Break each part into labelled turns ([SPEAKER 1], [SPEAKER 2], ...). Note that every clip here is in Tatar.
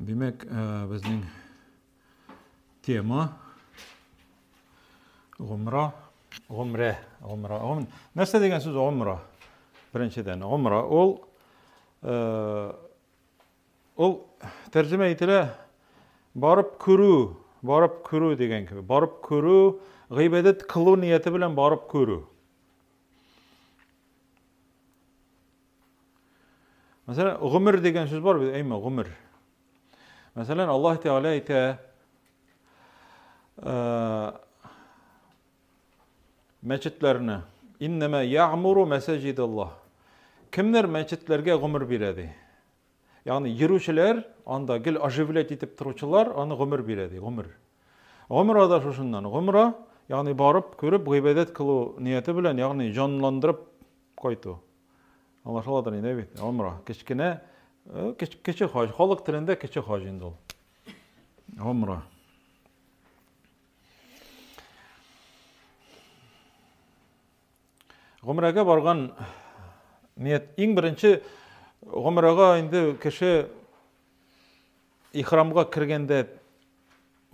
[SPEAKER 1] Димәк, безнең тема гомра, гомрә, гомра. Нәрсә дигән сүз гомра? Беренчедән, гомра ул ул тәрҗемә ителә барып күрү, барып күрү дигән кебек. Барып күрү, гыйбадәт кылу нияте белән барып күрү. Мәсәлән, гомер дигән сүз бар бит, әйме, гомер. Мәсәлән, Аллаһ Тәгалә әйтә, мәчетләрне, иннәмә ягъмуру мәсаҗидаллаһ. Кемнәр мәчетләргә гомер бирә ди? Ягъни йөрүчеләр, анда гел оживлять итеп торучылар, аны гомер бирә ди, гомер. Гомра да шушыннан. Гомра, ягъни барып, күреп, гыйбадәт кылу нияте белән, ягъни җанландырып кайту. Аңлашыладыр инде бит. Гомра, кечкенә, кече хаҗ, халык телендә кече хаҗ инде ул. Гомра. Гомрәгә барган ният иң беренче гомрәгә инде кеше ихрамга кергәндә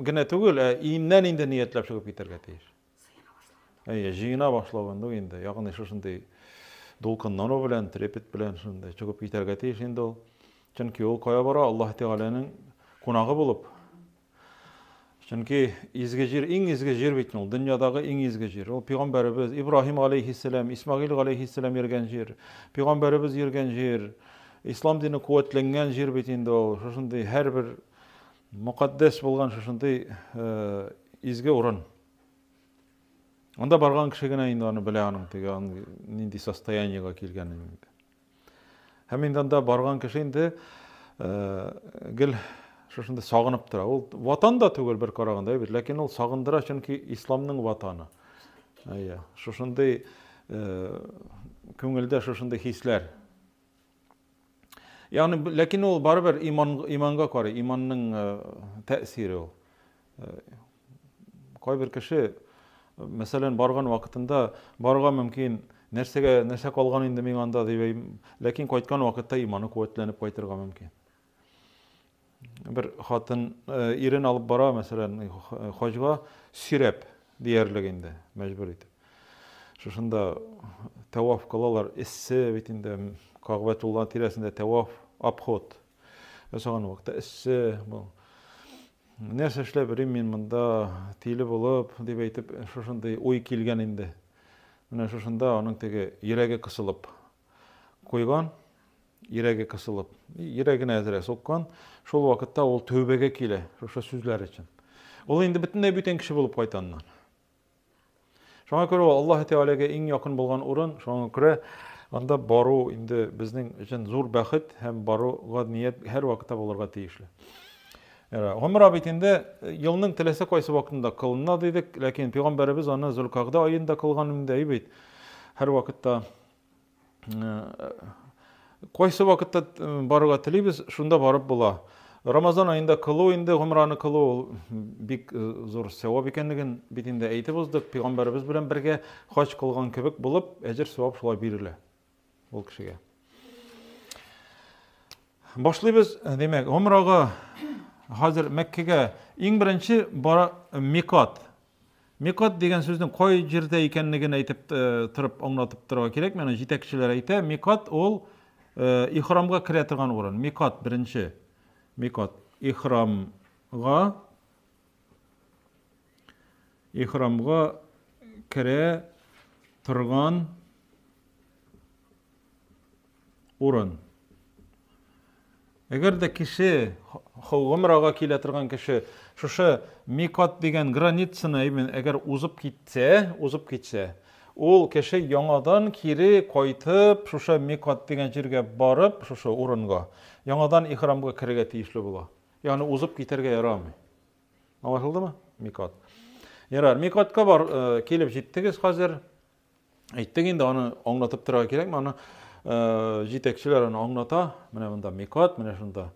[SPEAKER 1] генә түгел, ә иеннән инде ниятләп чыгып китәргә тиеш. Әйе, җыена башлаганда инде, ягъни шушындый дулкынлану белән, трепет белән шундый чыгып китәргә тиеш инде ул. Чөнки ул кая бара? Аллаһ Тәгаләнең кунагы булып. Чөнки изге җир, иң изге җир бит ул, дөньядагы иң изге җир. Ул пәйгамбәребез Ибраһим алейһиссәлам, Исмагыйл алейһиссәлам йөргән җир, пәйгамбәребез йөргән җир, ислам дине куәтләнгән җир бит инде ул. Шушындый һәрбер мөкатдәс булган шушындый э, изге урын. Анда барган кеше генә инде аны белә аның теге аның нинди состояниегә килгәнен инде. Һәм инде анда барган кеше инде э, гел шушында сагынып тора. Ул ватан да түгел бер караганда бит, ләкин ул сагындыра, чөнки исламның ватаны. Әйе, шушындый э, күңелдә шушындый хисләр. Ягъни, ләкин ул барыбер иман, иманга карый, иманның э, тәэсире ул. Э, кайбер кеше, мәсәлән, барган вакытында барырга мөмкин, нәрсәгә, нәрсә калган инде миңа анда дип, ләкин кайткан вакытта иманы куәтләнеп кайтырга мөмкин. Бер хатын э, ирен алып бара, мәсәлән, хаҗга сөйрәп диярлек инде, мәҗбүр итеп. Шушында тәваф кылалар, эссе бит инде, Кагъбәтулла тирәсендә тәваф, обход ясаган вакытта эссе, бу нәрсә эшләп йөрим мин монда, тиле булып, дип әйтеп, шушындый уй килгән инде. Менә шушында аның теге йөрәге кысылып куйган. Йөрәге кысылып, йөрәгенә әзрәк суккан, шул вакытта ул тәүбәгә килә, шушы сүзләр өчен. Ул инде бөтенләй бүтән кеше булып кайта аннан. Шуңа күрә ул Аллаһ Тәгаләгә иң якын булган урын, шуңа күрә анда бару инде безнең өчен зур бәхет һәм баруга ният һәр вакытта булырга тиешле. Гомра бит инде елның теләсә кайсы вакытында кылына дидек, ләкин пәйгамбәребез аны Зулкагда аенда кылган инде, әй бит. Һәр вакытта Кайсы вакытта барырга телибез, шунда барып була. Рамазан аенда кылу инде, гомраны кылу ул бик зур сәвап икәнлеген бит инде әйтеп уздык. Пәйгамбәребез белән бергә хаҗ кылган кебек булып, әҗер савап шулай бирелә ул кешегә. Башлыйбыз, димәк, гомрага хәзер Мәккәгә иң беренче бара микат. Микат дигән сүзнең кай җирдә икәнлеген әйтеп э, торып аңлатып торырга кирәк. Менә җитәкчеләр әйтә, микат ул э, ихрамга керә торган урын. Микат беренче. Микат ихрамга ихрамга керә торган урын. Әгәр дә кеше, гомрага килә торган кеше, шушы микат дигән границаны именно әгәр узып китсә, узып китсә, ул кеше яңадан кире кайтып, шушы микат дигән җиргә барып, шушы урынга, яңадан ихрамга керергә тиешле була. Ягъни узып китәргә ярамый. Аңлашылдымы? Микат. Ярар, микатка бар, э, килеп җиттегез хәзер. Әйттек инде, аны аңлатып торырга кирәкме? Аны э, җитәкчеләр аны аңлата. Менә монда микат, менә шунда.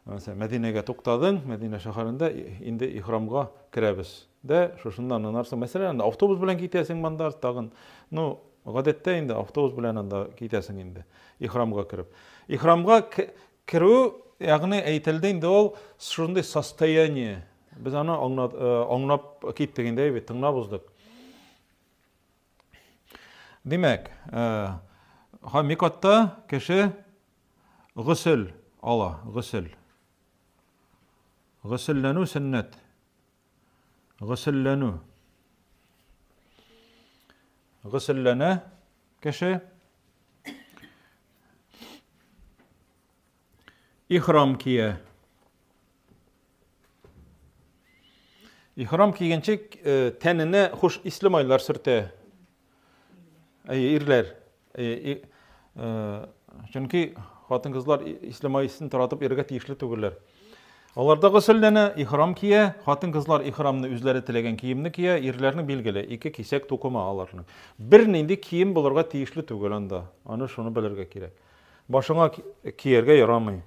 [SPEAKER 1] Мәсәлән, Мәдинәгә туктадың, Мәдинә шәһәрендә инде ихрамга керәбез. Дә, шушыннан аннан мәсәлән, анда автобус белән китәсең монда, тагын, ну, гадәттә инде автобус белән анда китәсең инде, ихрамга кереп. Ихрамга керү ягъни әйтелде инде ул шундый состояние. Без аны аңлап киттек инде, бит, тыңлап уздык. Димәк, һәм микатта кеше госел ала, госел. Госелләнү сөннәт. Госелләнү. Госелләнә кеше. Ихрам кия. Ихрам кигәнче э, тәненә хуш исле майлар сөртә. Әйе, ирләр. Әйе, э, чөнки хатын-кызлар исле май исен таратып йөрергә тиешле түгелләр. Аларда госелләнә, ихрам кия, хатын-кызлар ихрамны үзләре теләгән киемне кия, ирләрнең билгеле, ике кисәк тукыма аларның. Бернинди кием булырга тиешле түгел анда. Аны шуны белергә кирәк. Башыңа кияргә ярамый.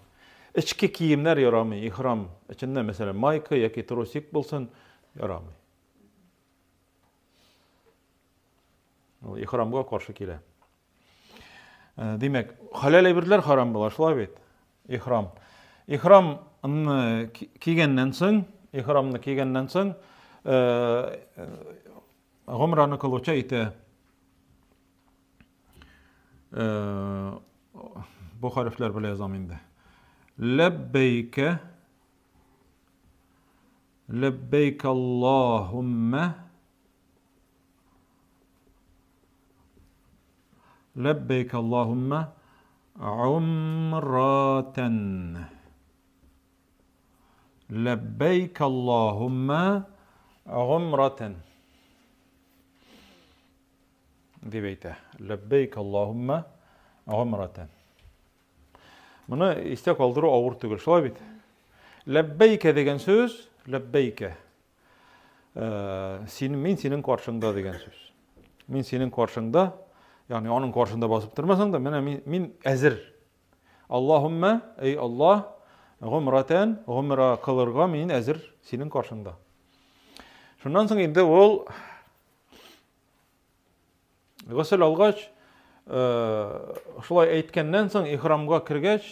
[SPEAKER 1] Эчке киемнәр ярамый, ихрам эчендә, мәсәлән, майка яки трусик булсын, ярамый. Ул ихрамга каршы килә. Э, димәк, хәләл әйберләр харам була, шулай бит? Ихрам. Ихрамны кигәннән соң, ихрамны кигәннән соң, э, гомраны кылучы әйтә, Э, бу хәрефләр белән язам инде. Ләббәйкә Ләббәйк Аллаһумма Ләббәйк Аллаһумма умратан Ләббәйк Аллаһумма умратан Дип әйтә. Ләббәйк Аллаһумма гумратан. Моны истә калдыру авыр түгел, шулай бит? Ләббәйкә дигән сүз, ләббәйкә. Э, син, мин синең каршыңда дигән сүз. Мин синең каршыңда, ягъни аның каршында басып тормасаң да, менә мин, мин әзер. Аллаһумма, эй Аллаһ, гумратан, гумра кылырга мин әзер синең каршыңда. Шуннан соң инде ул Госел алгач, э, шулай әйткәннән соң ихрамга кергәч,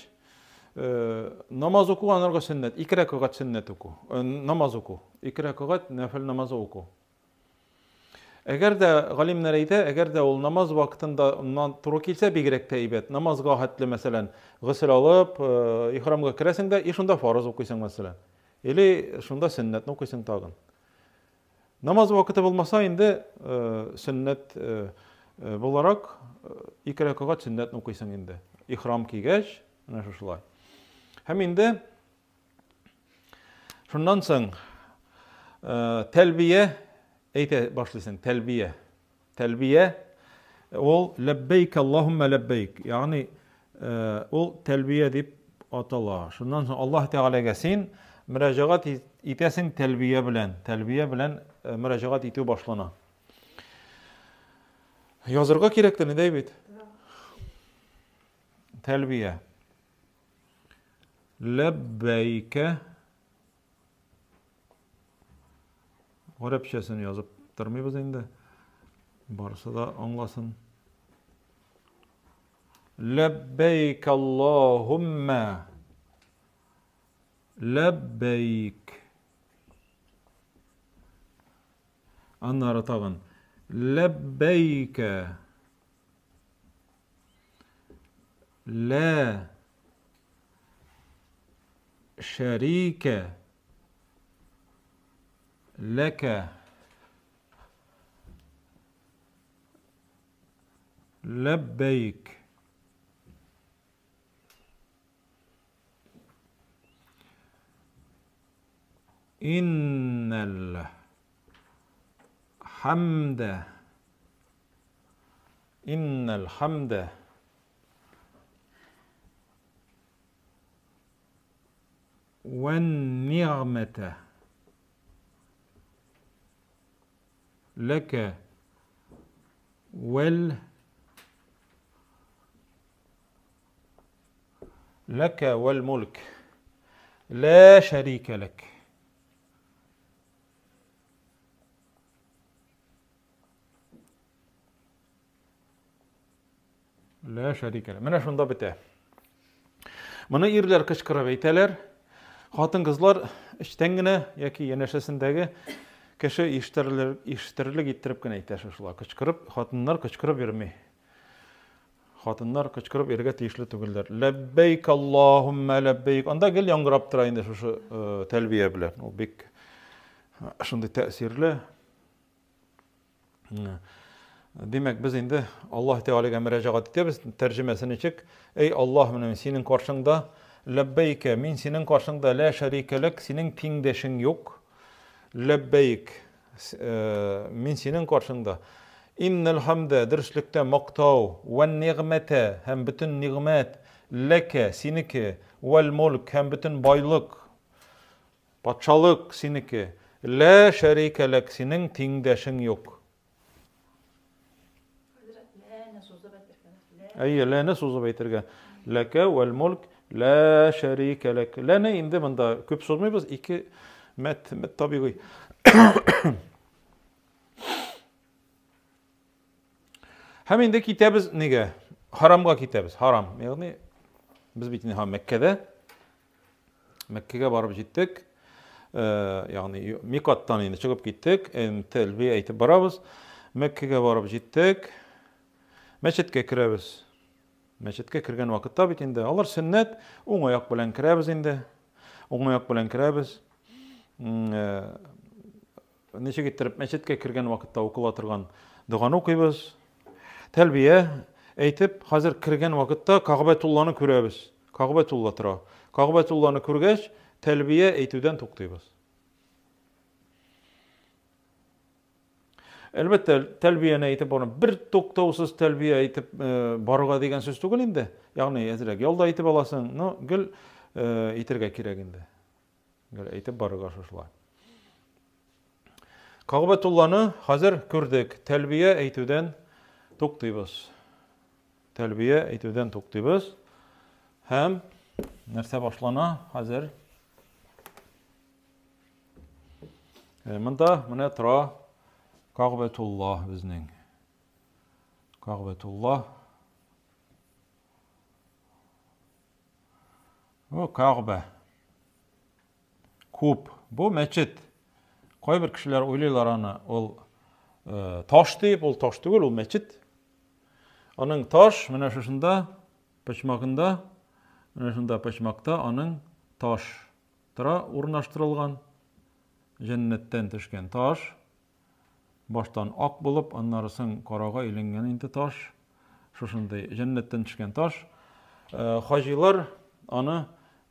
[SPEAKER 1] э, намаз уку анарга сөннәт, ике рәкәгать сөннәт уку, э, намаз уку, ике рәкәгать нәфил намазы уку. Әгәр дә галимнәр әйтә, әгәр дә ул намаз вакытында туры килсә, бигрәк тә әйбәт. Намазга хәтле, мәсәлән, госел алып, ихрамга керәсең дә, и шунда фарыз укыйсың, мәсәлән. Или шунда сөннәтне укыйсың тагын. Намаз вакыты булмаса инде сөннәт буларак ике рәкәгать сөннәтне укыйсың инде. Ихрам кигәч, менә шушылай. Һәм инде шуннан соң тәлбия әйтә башлыйсың, тәлбия. Тәлбия ул ләббәйк Аллаһумма ләббәйк, ягъни ул тәлбия дип атала. Шуннан соң Аллаһ Тәгаләгә син мөрәҗәгать итәсең тәлбия белән. Тәлбия белән мөрәҗәгать итү башлана. Язырга кирәктер, ни бит? Тәлбия. Ләббәйкә Гарәпчәсен язып тормыйбыз инде. Барысы да аңласын. Ләббәйк Аллаһумма. Ләббәйк. Аннары тагын. Ләббәйкә. Лә шәрикә ләкә ләббәйк. Иннәл хәмдә Иннәл хәмдә вән нигъмәтә ләкә вәл ләкә вәл мулк лә шәрикә ләк. Лә шәрикә. Менә шунда бетә. Моны ирләр кычкырып әйтәләр. Хатын-кызлар эчтән генә яки янәшәсендәге кеше ишетерлек, ишетерлек иттереп кенә әйтә шушылай. Кычкырып, хатыннар кычкырып йөрми. Хатыннар кычкырып йөрергә тиешле түгелләр. Ләббәйк Аллаһуммә ләббәйк. Анда гел яңгырап тора инде шушы э, тәлбия белән. Ул бик э, шундый тәэсирле. Димәк, без инде Аллаһ Тәгаләгә мөрәҗәгать итәбез. Тәрҗемәсе ничек? Эй Аллаһ, менә мин синең каршыңда, ләббәйкә, мин синең каршыңда, лә шәрикә ләк, синең тиңдәшең юк. Ләббәйк, э, мин синең каршыңда. Иннәл хамдә, дөреслектә мактау, вән нигъмәтә һәм бөтен нигъмәт, ләкә, синеке, вәл мулк һәм бөтен байлык, Патшалык синеке. Лә шәрикә ләк, синең тиңдәшең юк. Әйе, ләне сузып әйтергә. Ләкә вәл мулк лә шәрикә ләк. Ләне инде монда күп сузмыйбыз, ике мәт, мәт табигый. Һәм инде китәбез нигә? Харамга китәбез. Харам. Ягъни без бит инде Мәккәдә. Мәккәгә барып җиттек. Э, ягъни Микаттан инде чыгып киттек. Тәлбия әйтеп барабыз. Мәккәгә барып җиттек. Мәчеткә керәбез. Мәчеткә кергән вакытта бит инде алар сөннәт, уң аяк белән керәбез инде. Уң аяк белән керәбез. Э, Ничек иттереп мәчеткә кергән вакытта укыла торган доганы укыйбыз. Тәлбия әйтеп, хәзер кергән вакытта Кагъбәтулланы күрәбез. Кагъбәтулла тора. Кагъбәтулланы күргәч, тәлбия әйтүдән туктыйбыз. Әлбәттә, тәлбияне әйтеп бару, бер туктаусыз тәлбия әйтеп э, барырга дигән сүз түгел инде. Ягъни әзрәк ял да әйтеп аласың, но гел э, әйтергә кирәк инде. Гел әйтеп барырга шушылай. Кагъбәтулланы хәзер күрдек. Тәлбия әйтүдән туктыйбыз. Тәлбия әйтүдән туктыйбыз. Һәм нәрсә башлана хәзер? Э, монда менә тора Кагъбәтулла безнең. Кагъбәтулла. Бу Кәгъбә. Куб. Бу мәчет. Кайбер кешеләр уйлыйлар аны, ул э, таш дип, ул таш түгел, ул мәчет. Аның таш менә шушында почмагында, менә шунда почмакта аның таш тора урнаштырылган. Җәннәттән төшкән таш. Баштан ак булып, аннары соң карага әйләнгән инде таш. Шушындый җәннәттән төшкән таш. Э, хаҗилар аны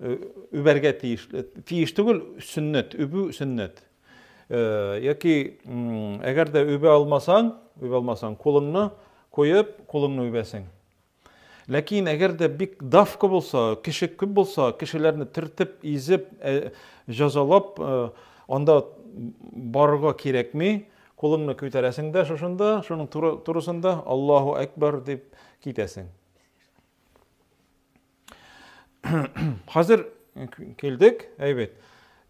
[SPEAKER 1] э, үбәргә тиеш. Э, тиеш түгел, сөннәт, үбү сөннәт. Яки әгәр дә үбә алмасаң, үбә алмасаң, кулыңны куеп, кулыңны үбәсең. Ләкин әгәр дә бик давка булса, кеше күп булса, кешеләрне төртеп, изеп, э, җазалап, э, анда барырга кирәкми. Кулыңны күтәрәсең дә шушында, шуның турысында Аллаһу әкбәр дип китәсең. Хәзер килдек, әйбәт.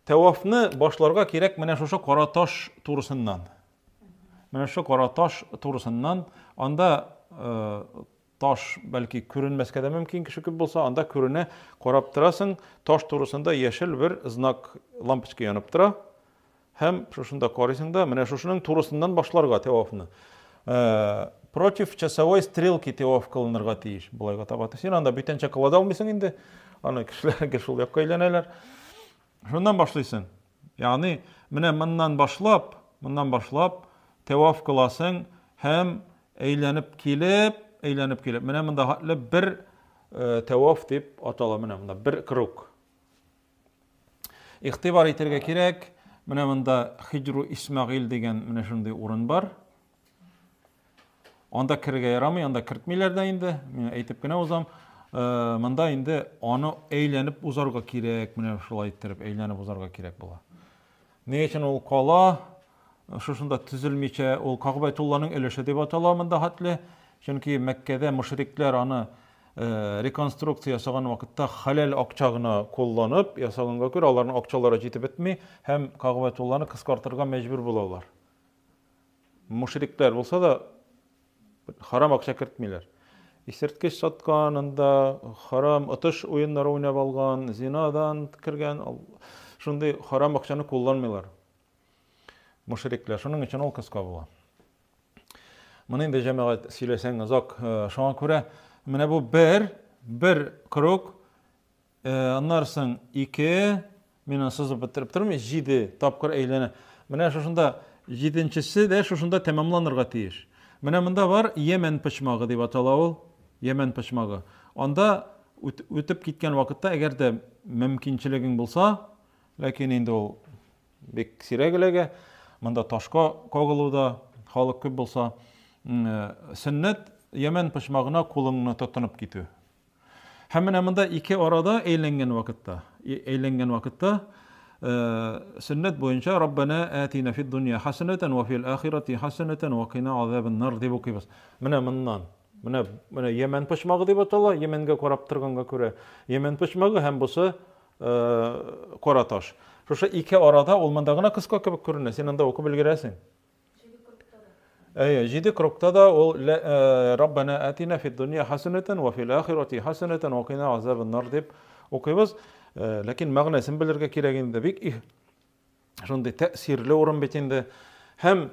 [SPEAKER 1] Тәвафны башларга кирәк менә шушы кара таш турысыннан. Менә шушы кара таш турысыннан анда э, таш бәлки күренмәскә дә мөмкин кеше күп булса, анда күренә, карап торасың, таш турысында яшел бер знак лампочка янып тора. Һәм шушында карыйсың да, менә шушының турысыннан башларга тәвафны. Э, против часовой стрелки тәваф кылынырга тиеш. Болайга таба. Син анда бүтәнчә кыла да алмыйсың инде. Аны кешеләр шул якка әйләнәләр. Шуннан башлыйсың. Ягъни, менә моннан башлап, моннан башлап тәваф кыласың һәм әйләнеп килеп, әйләнеп килеп, менә монда хәтле бер э, тәваф дип атала, менә монда бер круг. Игътибар итәргә кирәк, менә монда Хиҗру Исмагыйль дигән менә шундый урын бар. Анда керергә ярамый, анда кертмиләр дә инде. Мин әйтеп кенә узам. Э, монда инде аны әйләнеп узарга кирәк, менә шулай иттереп әйләнеп узарга кирәк була. Ни өчен ул кала? Шушында төзелмичә, ул Кагъбәтулланың өлеше дип атала монда хәтле. Чөнки Мәккәдә мушрикләр аны э, реконструкция ясаган вакытта хәләл акча гына кулланып ясаганга күрә аларның акчалары җитеп бетми һәм Кагъбәтулланы кыскартырга мәҗбүр булалар. Мушрикләр булса да, харам акча кертмиләр. Исерткеч саткан, анда харам отыш уеннары уйнап алган, зинадан кергән, шундый харам акчаны кулланмыйлар. Мушрикләр. Шуның өчен ул кыска була. Моны инде җәмәгать сөйләсәң озак, шуңа күрә менә бу бер, бер круг, аннан соң ике, мин аны сызып бетереп тормыйм, җиде тапкыр әйләнә. Менә шушында җиденчесе дә шушында тәмамланырга тиеш. Менә монда бар Йәмән почмагы дип атала ул, Йәмән почмагы. Анда үтеп киткән вакытта, әгәр дә мөмкинчелегең булса, ләкин инде ул Бик сирәк эләгә. Монда ташка кагылу да, халык күп булса, сөннәт Йәмән почмагына кулыңны тотынып китү. Һәм менә монда ике арада әйләнгән вакытта, әйләнгән вакытта сөннәт буенча Раббана атина фид дөнья хасанатан ва фил ахирати хасанатан ва кина азабан нар дип укыйбыз. Менә моннан. Менә менә Йәмән почмагы дип атала, Йәмәнгә карап торганга күрә. Йәмән почмагы һәм бусы кара таш. Шушы ике арада ул монда гына кыска кебек күренә, син анда укып өлгерәсең. Әйе, җиде крокта да ул Раббана атина фид дөнья хасанатан ва фил ахирати хасанатан ва кина азабан нар дип укыйбыз. Ләкин мәгънәсен белергә кирәк инде. Бик шундый тәэсирле урын бит инде. Һәм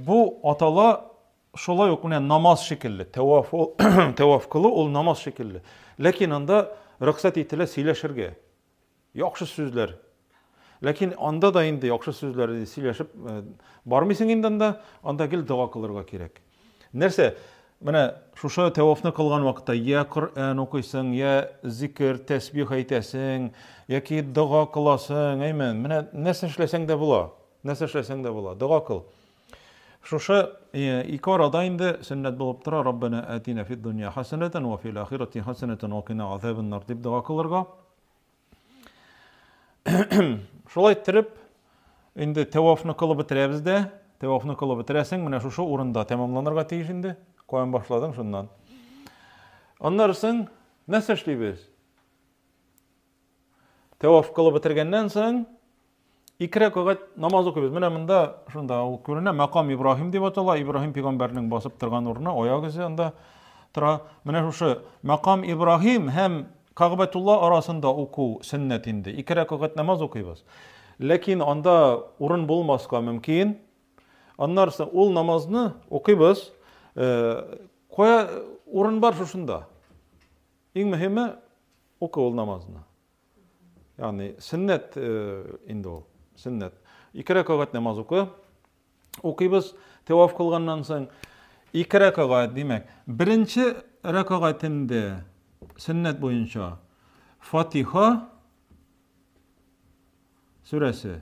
[SPEAKER 1] бу атала шулай ук менә намаз шикелле, тәваф ул, тәваф кылу ул намаз шикелле. Ләкин анда рөхсәт ителә сөйләшергә. Яхшы сүзләр. Ләкин анда да инде яхшы сүзләр сөйләшеп э, бармыйсың инде анда, анда гел дога кылырга кирәк. Нәрсә? Менә шушы тәвафны кылган вакытта я Коръән укыйсың, я зикер, тәсбих әйтәсең, яки дога кыласың, әйме? Менә нәрсә эшләсәң дә була. Нәрсә эшләсәң дә була. Дога кыл. Шушы ике арада инде сөннәт булып тора, Раббана атина фид дөнья хасанатан ва фил ахирати хасанатан ва кина азабан нар дип дога кылырга. Шулай иттереп, инде тәвафны кылып бетерәбез дә, тәвафны кылып бетерәсең, менә шушы урында тәмамланырга тиеш инде. Каян башладың шуннан. Аннары соң нәрсә эшлибез? Тәваф кылып бетергәннән соң ике рәкәгать намаз укыйбыз. Менә монда шунда ул күренә, Мәкам Ибраһим дип атала. Ибраһим пәйгамбәрнең басып торган урыны, аяк эзе анда тора. Менә шушы Мәкам Ибраһим һәм Кәгъбәтулла арасында уку сөннәт инде. Ике рәкәгать намаз укыйбыз. Ләкин анда урын булмаска мөмкин. Аннары соң ул намазны укыйбыз. Э, кая урын бар шушында? Иң мөһиме Укы ул намазны. Ягъни сөннәт э, инде ул, сөннәт. Ике рәкәгать намаз укы. Укыйбыз тәваф кылганнан соң ике рәкәгать, димәк, беренче рәкәгатендә сөннәт буенча Фатиха сүрәсе,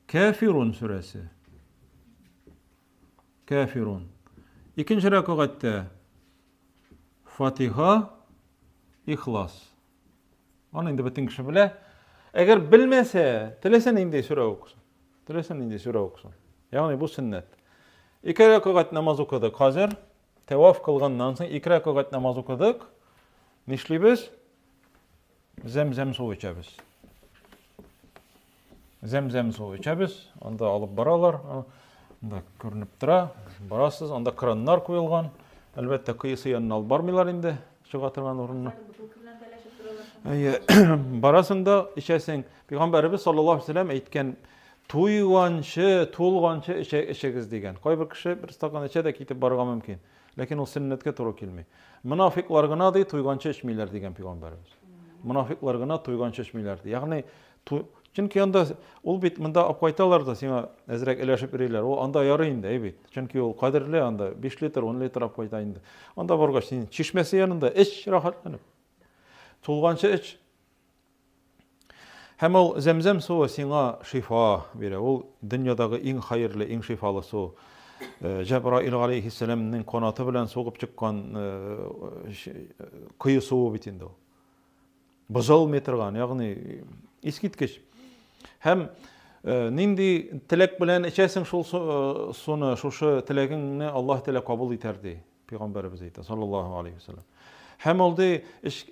[SPEAKER 1] Кәфирун сүрәсе. Кәфирун. Икенче рәкәгатьтә Фатиха, Ихлас. Аны инде бөтен кеше белә. Әгәр белмәсә, теләсә нинди сүрә укысын. Теләсә нинди сүрә укысын. Ягъни бу сөннәт. Ике рәкәгать намаз укыдык хәзер. Тәваф кылганнан соң ике рәкәгать намаз укыдык. Нишлибез? Зәм-зәм суы эчәбез. Зәм-зәм суы эчәбез. Анда алып баралар. Анда күренеп тора. Барасыз, анда краннар куелган. Әлбәттә, коесы янына алып бармыйлар инде, чыга торган урынны. Әйе, барасың да эчәсең. Пәйгамбәребез саллаллаһу алейһи вәсәлләм әйткән, туйганчы, тулганчы эчегез дигән. Кайбер кеше бер стакан эчә дә китеп барырга мөмкин. Ләкин ул сөннәткә туры килми. Монафиклар гына ди туйганчы эчмиләр дигән пәйгамбәребез. Монафиклар гына туйганчы эчмиләр ди. Ягъни чөнки анда ул бит монда алып кайталар да сиңа әзрәк өләшеп йөриләр. Ул анда ярый инде, әй бит. Чөнки ул кадерле анда 5 литр, 10 литр алып кайта инде. Анда баргач син чишмәсе янында эч рәхәтләнеп. Тулганчы эч. Һәм ул зәмзәм суы сиңа шифа бирә. Ул дөньядагы иң хәерле, иң шифалы су. Э, Җәбраил галәйһиссәламнең канаты белән сугып чыккан э, кое суы бит инде ул. Бозылмый торган, ягъни искиткеч. Һәм э, нинди теләк белән эчәсең шул суны, шушы теләгеңне Аллаһ Тәгалә кабул итәр ди. Пәйгамбәребез әйтә, саллаллаһу алейхи вәсәлләм. Һәм ул ди,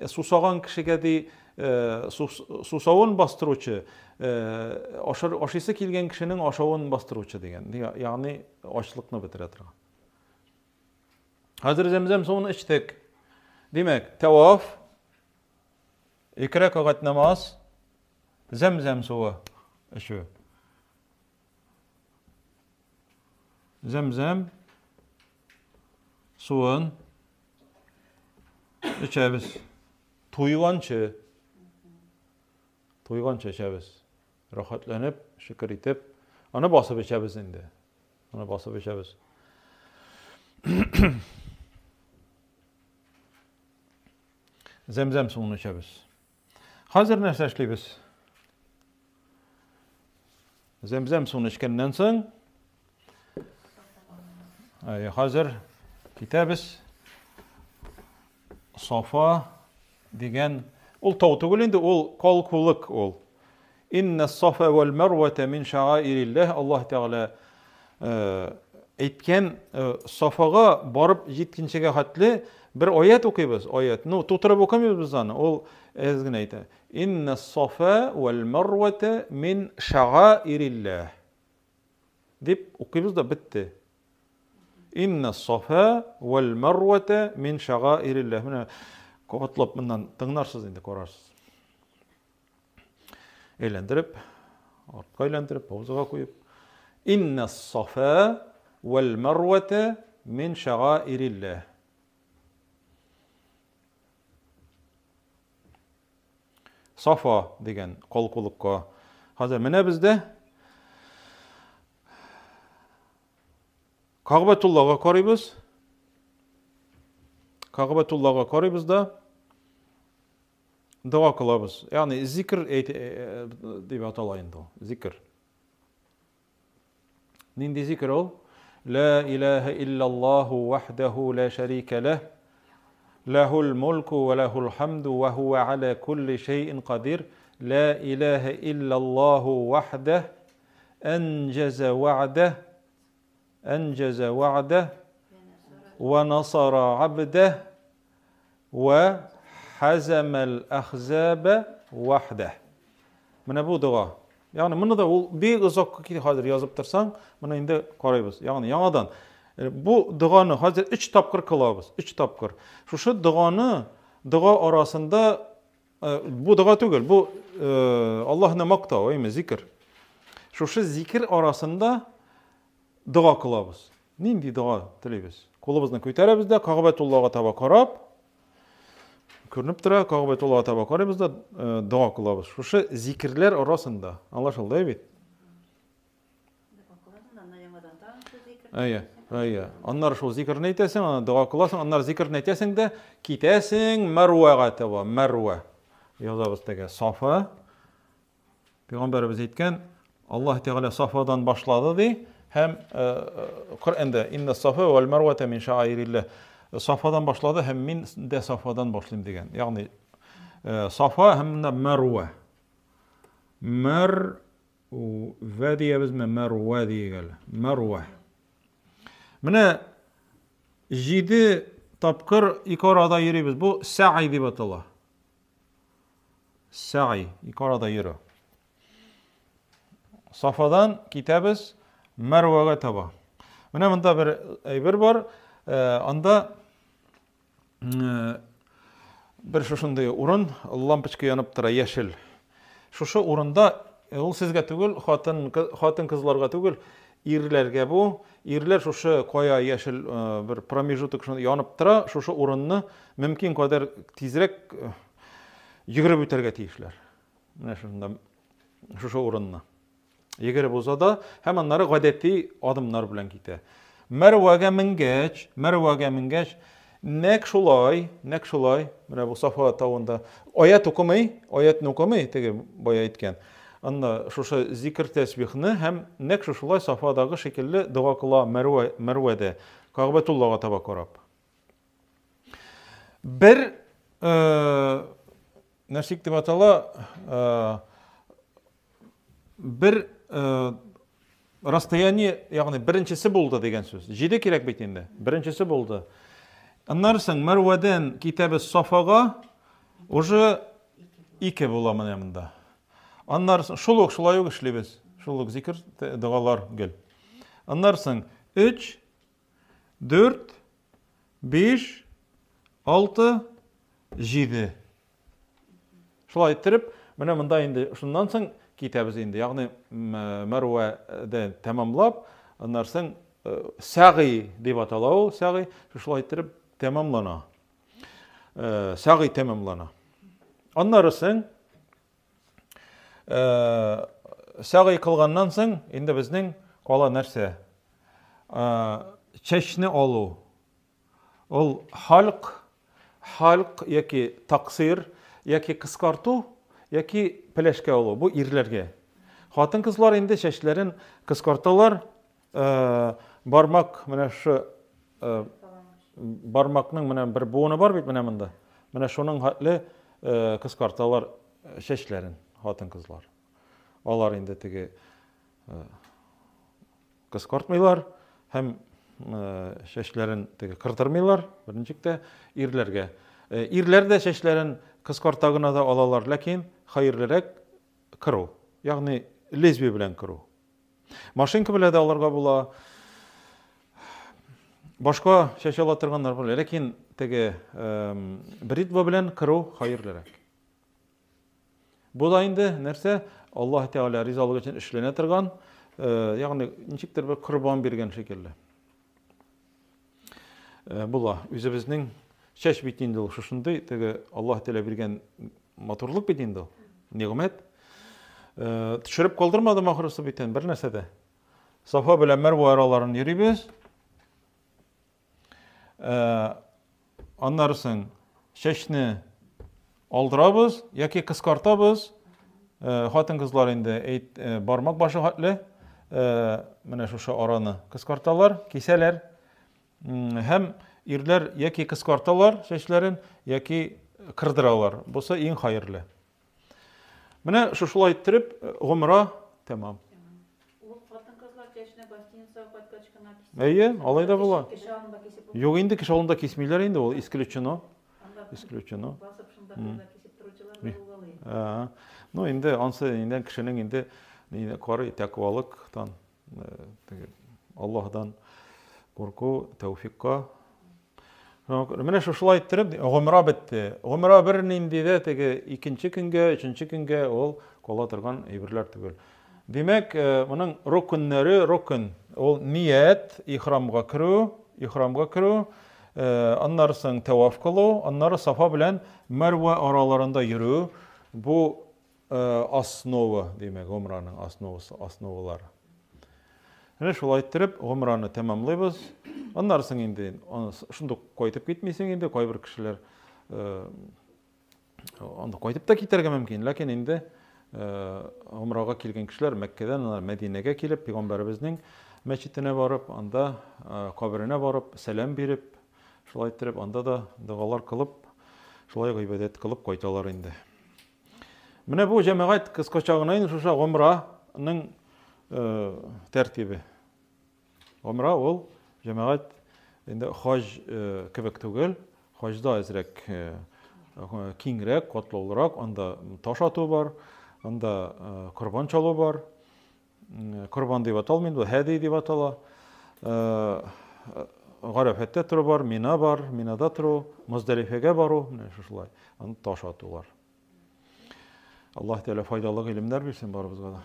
[SPEAKER 1] сусаган кешегә ди, сусавын бастыручы, ашар, ашыйсы килгән кешенең ашавын бастыручы дигән. Ягъни ачлыкны бетерә торган. Хәзер зәмзәм суын эчтек. Димәк, тәваф, ике рәкәгать намаз, зәмзәм суы эчү. Зәмзәм суын эчәбез. Туйганчы. Туйганчы эчәбез. Рәхәтләнеп, шөкер итеп, аны басып эчәбез инде. Аны басып эчәбез. Зәмзәм суын эчәбез. Хәзер нәрсә эшлибез? Зәмзәм суын эчкәннән соң, хәзер китәбез. Сафа дигән, ул тау түгел инде, ул калкулык ул. Инна сафа вәл мәрвәтә мин шагаирилләһ, Аллаһ Тәгалә әйткән Сафага барып җиткенчегә хәтле бер аят укыйбыз, аят. Ну, тутырып укымыйбыз без аны, ул әз генә әйтә. Инна сафа вәл мәрвәтә мин шагаирилләһ. Дип укыйбыз да бетте. Инна сафа вәл марвата мин шагаирилләһ. Менә кабатлап моннан тыңнарсыз инде, карарсыз. Әйләндереп, артка әйләндереп, паузага куеп. Инна сафа вәл марвата мин шагаирилләһ. Сафа дигән калкулыкка. Хәзер менә бездә Кагъбәтуллага карыйбыз. Кагъбәтуллага карыйбыз да дога кылабыз. Ягъни зикр э, э, дип атала инде ул. Зикр. Нинди зикр ул? Ла илаһа иллаллаһу вахдаху ла шәрика ләһ. Ләһул мулку ва ләһул хамду ва хуа аля кулли шәйин кадир. Ла илаһа иллаллаһу вахдах әнҗәзә вәгъдәһ әнҗәзә вәгъдәһ вә насара абдәһ вә хәзәмәл әхзәбә вахдәһ. Менә бу дога. Ягъни моны да ул бик озак китә хәзер язып торсаң, моны инде карыйбыз. Ягъни яңадан э, бу доганы хәзер өч тапкыр кылабыз, өч тапкыр. Шушы доганы дога арасында Э, бу дога түгел, бу э, Аллаһны мактау, әйме, зикр. Шушы зикр арасында дога кылабыз. Нинди дога телибез? Кулыбызны күтәрәбез дә Кагъбәтуллага таба карап, күренеп тора, Кагъбәтуллага таба карыйбыз да э, дога кылабыз. Шушы зикрләр арасында. Аңлашылды бит? Әйе, әйе. Аннары шул зикерне әйтәсең, аны дога кыласың, аннары зикерне әйтәсең дә, китәсең Мәрвәгә таба, Мәрвә. Язабыз теге Сафа. Пәйгамбәребез әйткән, Аллаһ Тәгалә Сафадан башлады ди, һәм э, э, Коръәндә инна Сафа вәл Мәрвәтә мин шаирилләһ. Сафадан башлады һәм мин дә Сафадан башлыйм дигән. Ягъни э, Сафа һәм Мәрвә. Мәр Вә диябезме? Мәрвә диек әле. Мәрвә. Менә җиде тапкыр ике арада йөрибез. Бу сәгый дип атала. Сәгый, ике арада йөрү. Сафадан китәбез Мәрвәгә таба. Менә монда бер әйбер бар. Э, анда бер шушындый урын, лампочка янып тора, яшел. Шушы урында, э, ул сезгә түгел, хатын, хатын кызларга түгел, ирләргә бу. Ирләр шушы кая яшел э, бер промежуток шуны янып тора, шушы урынны мөмкин кадәр тизрәк э, йөгереп үтәргә тиешләр. Менә шушында шушы урынны. Йөгереп уза да һәм аннары гадәти адымнар белән китә. Мәрвәгә менгәч, Мәрвәгә менгәч, нәкъ шулай, нәкъ шулай, менә бу Сафа тавында аят укымый, аятны укымый, теге бая әйткән. Анда шушы зикр тәсбихны һәм нәкъ шушылай Сафадагы шикелле дога кыла Мәрвә, Мәрвәдә, Кагъбәтуллага таба карап. Бер э, нәрсек дип атала, э, бер э, расстояние, ягъни беренчесе булды дигән сүз. Җиде кирәк бит инде. Беренчесе булды. Аннары соң Мәрвәдән китәбез Сафага, уже ике була менә монда. Аннары соң шул ук шулай ук эшлибез. Шул ук зикр, догалар гел. Аннары соң 3 4 5, 6, 7. Шулай иттереп, менә монда инде шуннан соң китәбез инде. Ягъни Мәрвәдә тәмамлап, аннан соң сәгый дип атала ул, сәгый, шулай иттереп тәмамлана. Сәгый тәмамлана. Аннары соң сәгый кылганнан соң инде безнең кала нәрсә? Чәчне алу. Ул хальк, хальк яки таксир, яки кыскарту, яки пеләшкә алу. Бу ирләргә. Хатын-кызлар инде чәчләрен кыскарталар. Бармак менә шу бармакның менә бер буыны бар бит менә монда. Менә шуның хәтле кыскарталар чәчләрен хатын-кызлар. Алар инде теге кыскартмыйлар һәм чәчләрен теге кырдырмыйлар, берничек тә ирләргә. Ирләр дә чәчләрен кыскарта гына да алалар, ләкин хәерлерәк кыру, ягъни лезвие белән кыру. Машинка белән дә алырга була. Башка чәч ала торганнар була, ләкин теге бритва белән кыру хәерлерәк. Бу да инде нәрсә? Аллаһ Тәгалә ризалыгы өчен эшләнә торган, ягъни ничектер бер корбан биргән шикелле. Була. Үзебезнең чәч бит инде ул шушындый, теге Аллаһ Тәгалә биргән матурлык бит инде ул. Нигъмәт. Төшереп калдырмадым ахрысы бит бер нәрсә дә. Сафа белән Мәрва араларын йөрибез. Аннары соң чәчне алдырабыз яки кыскартабыз. Хатын-кызлар инде әйт, бармак башы хәтле менә шушы араны кыскарталар, кисәләр. Һәм ирләр яки кыскарталар чәчләрен, яки кырдыралар. Бусы иң хәерле. Менә шушылай иттереп, гомра тәмам.
[SPEAKER 2] Ул хатын-кызлар чәчне гостиницага кайткач кына кисә.
[SPEAKER 1] Әйе, алай да була.
[SPEAKER 2] Кеше алдында кисеп булмый.
[SPEAKER 1] Юк инде, кеше алдында кисмиләр инде, ул исключено. Исключено.
[SPEAKER 2] Басып шунда кызда кисеп торучылар да булгалый.
[SPEAKER 1] Ну инде ансы инде кешенең инде карый тәкъвалыктан, теге Аллаһдан курку, тәүфикка. Менә шушылай иттереп гомра бетте. Гомра бер нинди дә теге икенче көнгә, өченче көнгә ул кала торган әйберләр түгел. Димәк, моның рукннәре, рукн, ул ният, ихрамга керү, ихрамга керү, аннары соң тәваф кылу, аннары Сафа белән Мәрвә араларында йөрү. Бу основа, димәк, гомраның основасы, основалары. Менә шулай иттереп гомраны тәмамлыйбыз. Аннары соң инде шундук кайтып китмисең инде, кайбер кешеләр анда кайтып та китәргә мөмкин, ләкин инде гомрага килгән кешеләр Мәккәдән алар Мәдинәгә килеп, пәйгамбәребезнең мәчетенә барып, анда каберенә барып, сәлам биреп, шулай иттереп анда да догалар кылып, шулай гыйбадәт кылып кайталар инде. Менә бу җәмәгать кыскача гына инде шушы гомраның тәртибе. Гомра ул җәмәгать инде хаҗ кебек түгел. Хаҗда әзрәк киңрәк, катлаулырак, анда таш ату бар, анда корбан чалу бар. Корбан дип аталмый инде, һәди дип атала. Гарәфәттә тору бар, Мина бар, Минада тору, Муздалифәгә бару, менә шушылай. Анда таш атулар. Аллаһ Тәгалә файдалы гыйлемнәр бирсен барыбызга да.